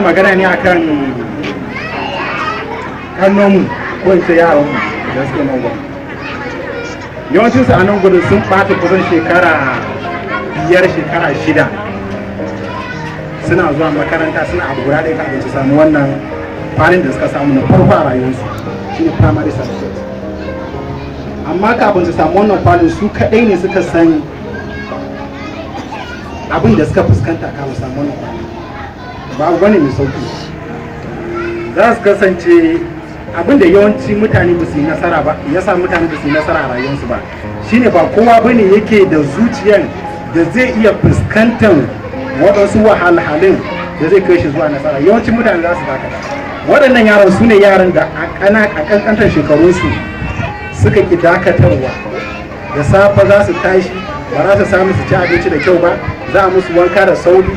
Magana ne akan kannonmu, ko in ce yaranmu da suke nan gwamnati. Yawancinsu a nan gudun sun ɓata kusan shekara 5, shekara 6 suna zuwa makaranta, suna abu guda ɗaya kafin su samu wannan kwalin da suka samu na farko a rayuwarsu, shine primary certificate. Amma kafin su samu wannan kwalin, su kaɗai ne suka san abin da suka fuskanta kafin samu wannan kwalin. Ba abu bane mai sauki. Za su kasance abin da yawanci mutane ba su yi nasara ba, ya sa mutane ba su yi nasara a rayuwarsu ba, shine ba kowa bane yake da zuciyan da zai iya fuskantar waɗansu wahalhalun da zai kai shi zuwa nasara. Yawancin mutane za su dakata. Waɗannan yaran su ne yaran da a ƙanƙantar shekarunsu suka ki dakatarwa. Da safe za su tashi, ba za su samu su ci abinci da kyau ba, za a musu wanka da sauri.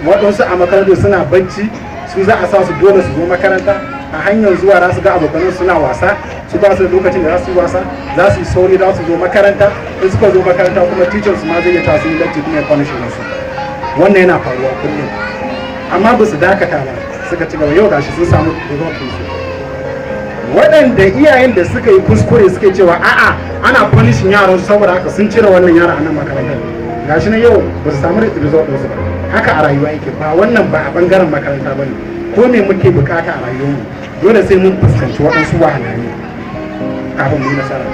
Waɗansu a makarantar suna bacci, su za a sa su dole su zo makaranta. A hanyar zuwa za su ga abokanan suna wasa, su ba su da lokacin da za su yi wasa, za su yi sauri za su zo makaranta. In suka zo makaranta kuma, teacher su ma zai iya cewa sun yi latti kuma ya punish su. Wannan yana faruwa kullum, amma ba su dakata ba, suka ci gaba. Yau gashi sun samu result su. Waɗanda iyayen da suka yi kuskure, suke cewa a'a, ana punishing yaran su, saboda haka sun cire wannan yaran a nan makarantar, gashi nan yau ba su samu result su ba. Haka a rayuwa yake. Ba wannan ba a bangaren makaranta bane. Ko me muke bukata a rayuwarmu, dole sai mun fuskanci waɗansu wahalhalu kafin mu yi nasara.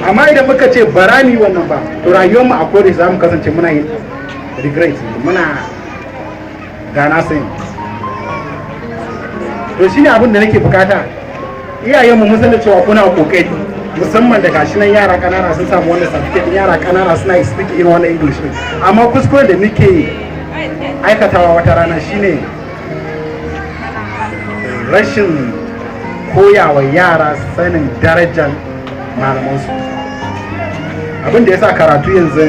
Amma idan muka ce bara mu yi wannan ba, to rayuwarmu a koda za mu kasance muna yin regret, muna da na sani. To shine abin da nake bukata iyayenmu mun san da cewa kuna kokari, musamman da gashi nan yara kanana sun samu wannan certificate, yara kanana suna speak irin wannan English din. Amma kuskuren da muke aikatawa wata rana shine rashin koyawa yara sanin darajar malamansu. Abin da ya sa karatu yanzu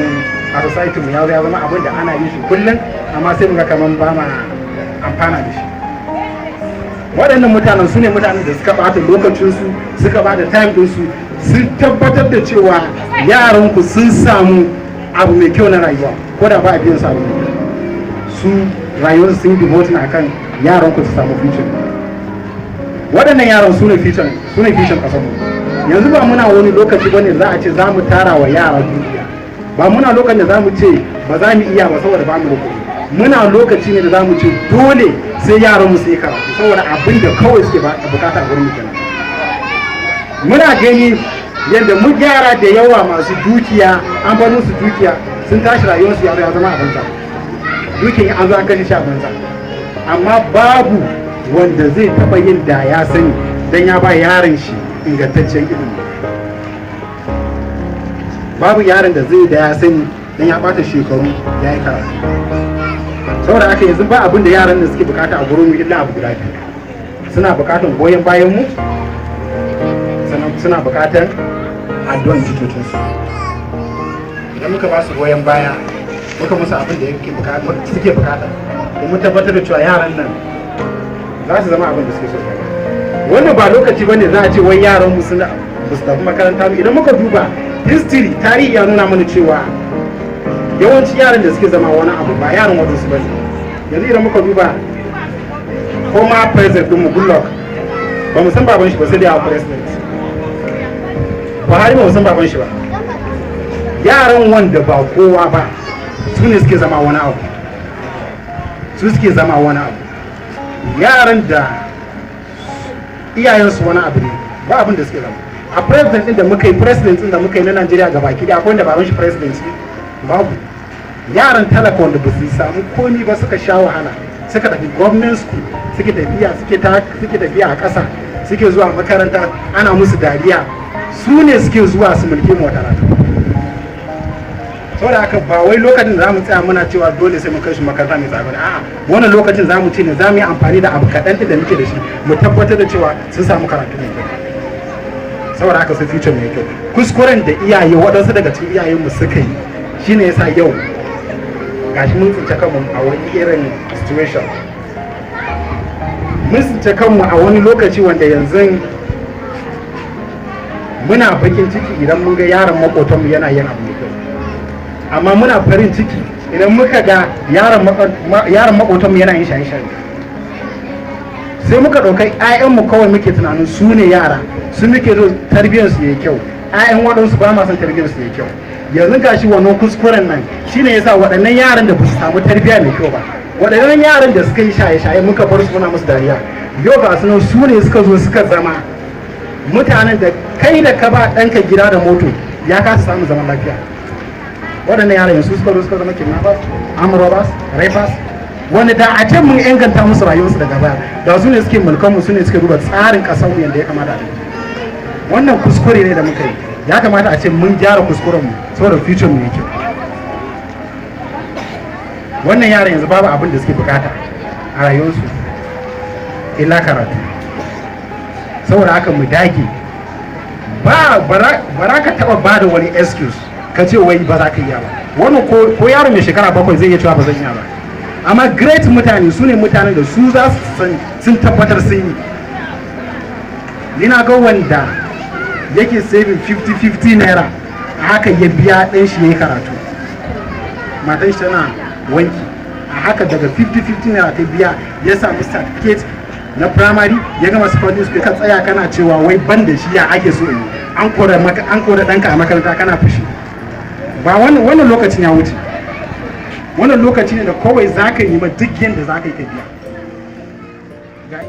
a society mu ya zama abin da ana yin shi kullum, amma sai muga kaman ba ma amfana da shi. Waɗannan mutanen su ne mutanen da suka ɓata lokacinsu, suka bata time ɗinsu, sun tabbatar da cewa yaranku sun samu abu mai kyau na rayuwa, ko da ba a biyan su abu mai kyau. Su rayuwarsu sun yi devoting akan yaranku su samu future. Waɗannan yaran su ne future, su ne future ƙasarmu. Yanzu ba muna wani lokaci bane za a ce za mu tara wa yara dukiya. Ba muna lokacin da za mu ce ba za mu iya ba saboda ba mu da kuɗi. Muna lokaci ne da za mu ce dole sai yaran mu su yi karatu, saboda abin da kawai suke bukata a gurin mu kenan. Muna gani yadda mu yara da yawa masu dukiya, an bar musu dukiya, sun tashi rayuwarsu ya zama a banza. Dukiyan an zo an kashe shi a banza. Amma babu wanda zai taba yin da ya sani dan ya ba yaron shi ingantaccen ilimi. Babu yaron da zai da ya sani dan ya bata shekaru ya yi karatu. Saboda haka yanzu ba abin da yaran da suke bukata a gurin mu illa abu guda biyu: suna bukatan goyon bayan mu, sannan suna bukatan addu'an jitotinsu. Idan muka ba su goyon baya, muka musu abin da yake bukata, suke bukata, mun tabbatar da cewa yaran nan za su zama abin da suke so su zama. Wannan ba lokaci bane za a ce wai yaran mu suna ba su tafi makaranta ba. Idan muka duba history, tarihi ya nuna mana cewa yawanci yaran da suke zama wani abu ba yaran wadansu bane. Yanzu idan muka duba former president ɗinmu, Goodluck, ba mu san baban shi ba sai da ya president. Buhari, ba mu san baban shi ba. Yaran wanda ba kowa ba su ne suke zama wani abu, su suke zama wani abu. Yaran da iyayensu wani abu ne, ba abin da suke zama. A president din da muka yi, president din da muka yi na Najeriya gaba ki, akwai wanda baban shi president ne? Babu. Yaran talaka wanda ba su samu komi ba, suka sha wahala, suka tafi government school, suke tafiya, suke tafiya a ƙasa, suke zuwa makaranta ana musu dariya, su ne suke zuwa su mulki mu wata rana. Saboda haka ba wai lokacin da zamu tsaya muna cewa dole sai mun kai shi makaranta mai tsada. A'a, wannan lokacin zamu ce ne zamu yi amfani da abu kaɗan da muke da shi mu tabbatar da cewa sun samu karatu mai kyau. Saboda haka su future mai kyau. Kuskuren da iyaye, waɗansu daga cikin iyayenmu suka yi, shine yasa yau gashi mun tsince kanmu a wani irin situation. Mun tsince kanmu a wani lokaci wanda yanzu muna bakin ciki idan mun ga yaron makotanmu yana yin abu mai kyau, amma muna farin ciki idan muka ga yaron makotanmu yana yin shaye-shaye. Sai muka ɗaukai 'ya'yanmu kawai, muke tunanin su ne yara, su muke so tarbiyyar su yayi kyau. 'Ya'yan waɗansu ba ma son tarbiyyar su yayi kyau. Yanzu gashi wannan kuskuren nan shine yasa waɗannan yaran da ba su samu tarbiyya mai kyau ba, waɗannan yaran da suka yi shaye-shaye, muka bar su muna musu dariya, yau ga su nan su ne suka zo suka zama mutanen da kai da ka ba ɗanka gida da moto ya kasa samun zaman lafiya. Waɗannan yaran yanzu suka zo suka zama kidnappers, armed robbers, rapers, wanda da a ce mun inganta musu rayuwarsu daga baya, da su ne suke mulkan mu, su ne suke duba tsarin ƙasar mu yadda ya kamata a tafi. Wannan kuskure ne da muka yi. Ya kamata a ce mun gyara kuskuren mu saboda future mu yake. Wannan yaran yanzu babu abin da suke bukata a rayuwarsu illa karatu. Saboda haka mu dage. Ba bara ka taba ba da wani excuse ka ce wai ba za ka iya ba. Wannan ko yaro mai shekara 7 zai iya cewa ba zan iya ba. Amma great mutane su ne mutanen da su za su san sun tabbatar sun yi. Ni na ga wanda yake saving 50-50 naira, a haka ya biya ɗan shi ya yi karatu. Matan shi tana wanki, a haka daga 50-50 naira ta biya ya samu certificate na primary, ya gama secondary school. Ka tsaya kana cewa wai ban da shi, ya ake so in yi? An kora maka, an kora ɗanka a makaranta, kana fushi. Ba wannan, wannan lokacin ya wuce. Wannan lokaci ne da kawai za ka yi ma duk yadda za ka yi ka biya. Ga